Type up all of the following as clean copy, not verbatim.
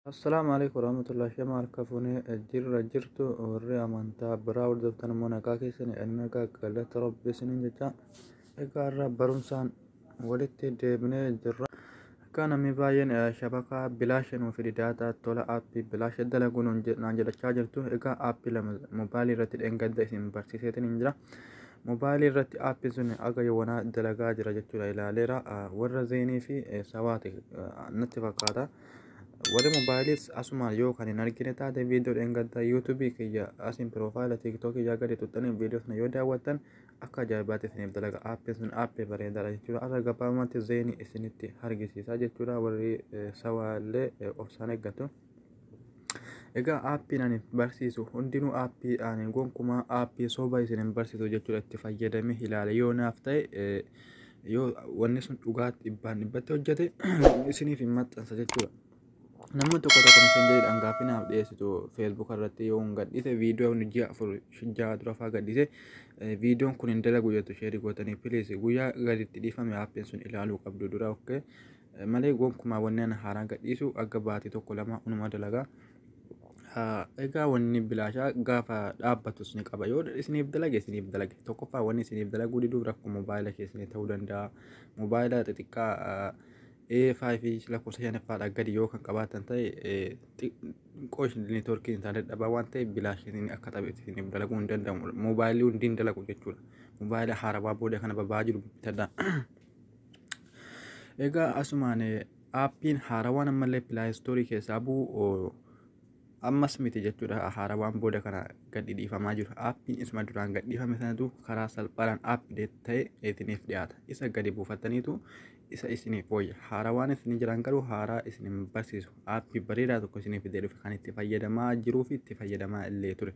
Assalaamu alaikum warahmatullahi. Shama harka fuunee, jirra jirtu? Warri amantaa biraa hordoftan immoo nagaa keessan? Nagaa, galata Rabbi isiniin jecha. Egaa irra barumsaan walitti deebinee jirra. Akka namni baay'een shabakaa bilaasha nuu fidi, data tola, aappii bilaasha dalaguu naan jedhachaa jirtu. Egaa aappii lama mobaayilii irratti dheengadda isin barsiiseetiin hin jira. Mobaayilii irratti aappiin sun aga yowanaa dalagaa jira jechuudha, ilaaleera. Warra Zainii fi Sawaati natti fakkaata. Warri mobaayiliis asumaan yoo kan hin argine taate, viidiyoo dheengaddaa YouTubeii kiyya asiin profile TikTokii kiyyaa gadi tuxxanii viidiyoo sana yoo daawwattan akka ajaa'ibaatti isiniif dalaga. Aappiin sun aappii bareedaadha jechuudha. Har'a gabaabumatti Zainii isinitti argisiisa jechuudha. Warri Sawaallee obsaan eeggatu. Egaa aappiin ani barsiisu hundinuu aappii ani gonkumaa aappii soba isin hin barsiisu jechuudha. Itti fayyadamee ilaale, yoo naaf ta'e, yoo wanni sun dhugaatti dhibbaan dhibbatti hojjete, isiniif hin maxxansa jechuudha. Namni tokko tokko Messengeriidhaan gaaffii naaf dhiyeessitu. Facebook irratti yoo hin gadhiise, viidiyoon ji'a 4 6 dura fa'aa gadhiise, viidiyoon kun hin dalagu jettu share gootanii. Please, guyyaa gaditti dhiifame aappiin sun ilaaluu qabdu dura, okay, malee gonkumaa wanni ana haaraan gadhiisu akka baatii 1 2 unuma dalagaa. Egaa wanni bilaashaa gaafa dhaabbatus ni qaba. Yoo isiniif dalage, isiniif dalage. Tokkoffaa, wanni isiniif dalaguu diduuf rakkoo mobaayila keessanii ta'uu danda'a. Mobaayila xixiqqaa A5 lakkoofsa shanaffaadhaa gadi yoo kan qabaatan ta'e, xiqqoo networkiin isaa dadhabaa waan ta'eef bilaashiin akka taphetti isiniif dalaguu hin danda'amu. Mobaayilli hundi hin dalagu jechuudha. Mobaayila haarawaa booda kana baba'aa jiru bitadha. Egaa asumaan aappiin haarawaan ammallee Play Storeii keessaa bu'u ammas miti jechuudha. Haarawaan booda kana gadi dhiifamaa jiru. Aappiin isuma duraan gadhiifame sanatu karaa salphaadhaan update ta'e isiniif dhiyaata. Isa gadi buufattaniitu isa isiniif wayya. Haarawaan isin jiran garuu haaraa isin hin barsiisu. Aappii bareedaa tokko isiniif fidee dhufe, kan itti fayyadamaa jiruu fi itti fayyadamaa illee ture.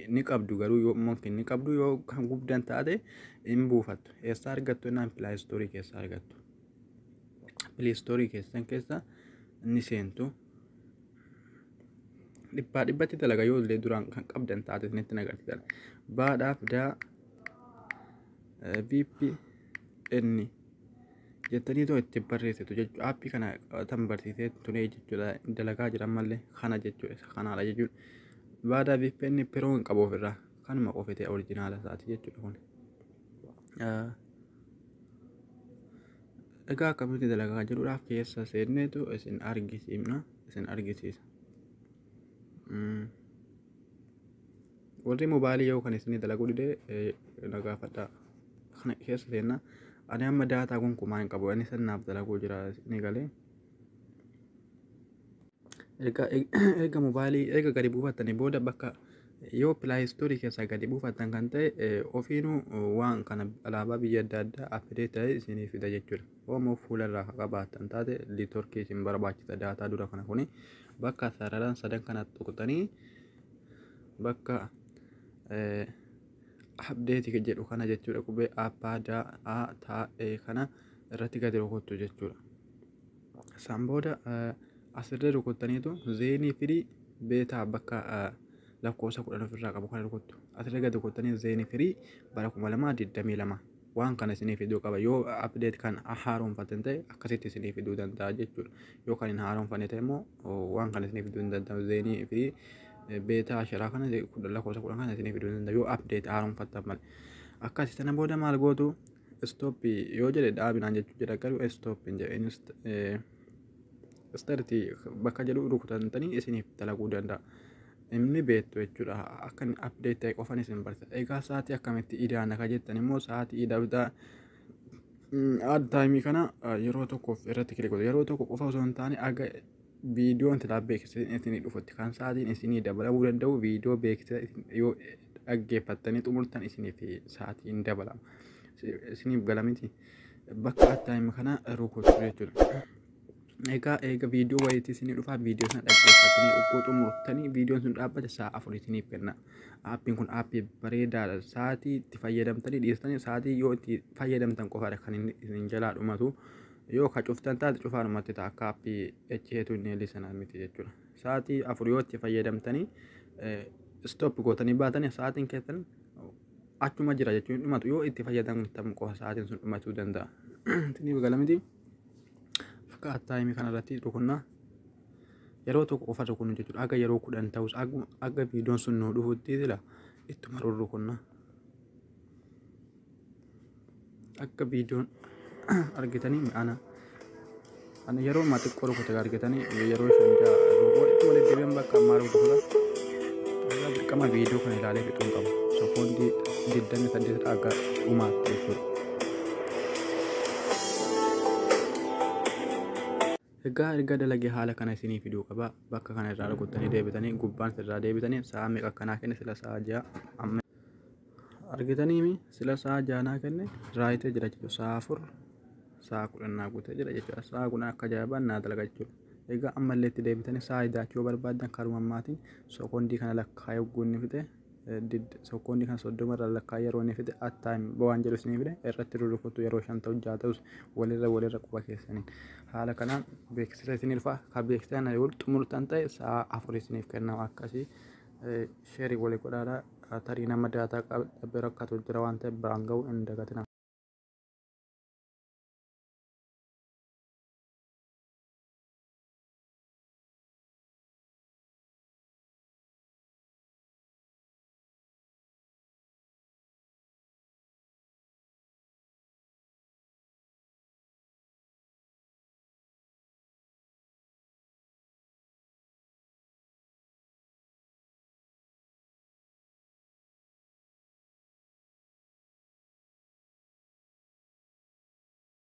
Ni qabdu garuu, yoo mumkin ni qabdu, yoo kan gubdan taate hin buufattu. Eessaa argattu jennaan, Play Storeii keessaa argattu. Play Storeii keessan keessa ni seentu. Dhibbaa dhibbatti dalaga, yoo illee duraan kan qabdan taate isinitti agarsiisan. Baadhaaf daa VPN jettanii too itti barreessitu jechuudha. Aappii kana tan barsiisee ture jechuudha. Dalagaa jira ammallee kana jechuudha. Isa kanaadha jechuudha. Baadaa VPN Pro hin qabu ofirraa. Kanuma qofa ta'e original isaati jechuudha kun. Egaa akkamitti dalagaa jedhuudhaaf keessa seenneetu isin argisiifna, isin argisiisa. Warri mobaayilii yoo kan isinii dalaguu dide na gaafadhaa. Kana keessa seenna. Ani amma data gonkumaa hin qabu. Inni sannaaf dalaguu jira ni galee. Egaa erga mobaayilii erga gadi buufattanii booda, bakka yoo Play Storeii keessaa gadi buufattan kan ta'e, ofiinuu waan kana alaabaa biyya adda addaa update ta'e isinii fida jechuudha. Oomoo fuularraa kan qabaattan taate, networkii isin barbaachisa, data dura kana kuni bakka sararaan sadan kana tuqxanii, bakka update jedhu kana jechuudha, qubee abbaa daa a taa e kana irratti gadi rukuttu jechuudha. Isaan booda asirra rukuttaniitu Zainii Free Beta bakka lakkoofsa 10 ofirraa qabu kana rukuttu. Asirra gadi rukuttanii Zain Free bara 2022 waan kana isinii fiduu qaba. Yoo update kan haaromfatan ta'e akkasitti isinii fiduu danda'a jechuudha. Yoo kan hin haaromfanne ta'e immoo waan kana isinii fiduu hin danda'u. Zainii Free Beta asharaa kana lakkoofsa 10 kana isinii fiduu hin danda'u yoo update haaromfattan malee. Akkasii sana booda maal gootu? Stop yoo jedhe dhaabinaan jechuu jedha, garuu stop hin jedhe. Start bakka jedhu rukutantanii isiniif dalaguu danda'a. Inni beektu jechuudha. Akka inni update ta'e qofan isin barsiisa. Egaa sa'aatii akkamitti idaana ka jettan immoo, sa'aatii idaa add timeii kana yeroo tokkoof irratti click godhu. Yeroo tokko qofa osoo hin taane, aga viidiyoon silaa beeksisa isinii dhufutti kan sa'aatiin isinii dabalamuu danda'u, viidiyoo beeksisa yoo dhaggeeffattanii xumurtan isiniif sa'aatiin dabalama. Isiniif galamiti, bakka add time kana rukutu jechuudha. Egaa eega viidiyoo wayiitii isinii dhufaa, viidiyoo sana dhaggeeffatanii oggoo xumurtanii viidiyoon sun dhaabbate, sa'a 4 isiniif kenna. Aappiin kun aappii bareedaadha. Sa'aatii itti fayyadamtanii dhiistanii, sa'aatii yoo itti fayyadamtan qofaadha kan inni isin jalaa dhumatu. Yoo ka cuftan taate cufaanumatti ta'a, akka aappii echeetu inni sana miti jechuudha. Sa'aatii 4 yoo itti fayyadamtanii stop gootanii baatanii, sa'aatiin keessan achuma jira jechuun dhumatu. Yoo itti fayyadamtan qofa sa'aatiin sun dhumatuu danda'a. Isiniif gala miti? Akka add timeii kanarratti rukunnaa. Yeroo tokko qofa rukunnu jechuudha. Aga yeroo 10 ta'us, aga viidiyoon sun nu dhufutti sila ittuma rurrukunna. Akka viidiyoon argitanii ana ana yeroo ma xiqqoo rukute argitanii, yeroo 5 6 ittuma deddeebi'an bakka ammaa rukutuudha. Egaa dirqama viidiyoo kana ilaalee fixuun qaba. Sekoondii 28 aga dhumaatti jechuudha. Egaa erga dalagee haala kana isinii fiduu qaba. Bakka kana irraa rukuttanii deebitanii, gubbaan irraa deebitanii, sa'a meeqa akkanaa kenne? Sila sa'a 6 amma argitanii, sila sa'a 6 naa kenne raayitee jira jechuudha. Sa'a 4, sa'a 10 naa guutee jira jechuudha. Sa'a 10 akka ajaa'ibaan naa dalaga jechuudha. Egaa ammallee itti deebitanii sa'a idaachuu yoo barbaaddan, karuma ammaatiin sekoondii kana lakkaa'ee yogguu inni fixe, sekoondii kana 30 irraa lakkaa'ee yeroo inni fixe, "add time" waan jedhu isinii fide irratti rurrukutu. Yeroo 5 ta'u, 6 ta'us walirra walirra quba keessaniin haala kanaan beeksisa isinii dhufa. Ka beeksisa kana yoo xumurtan ta'e sa'a 4 isiniif kennama. Akkasii share walii godhaadha. Tarii nama data dhabee rakkatu jira waan ta'eef biraan ga'uu hin dagatina.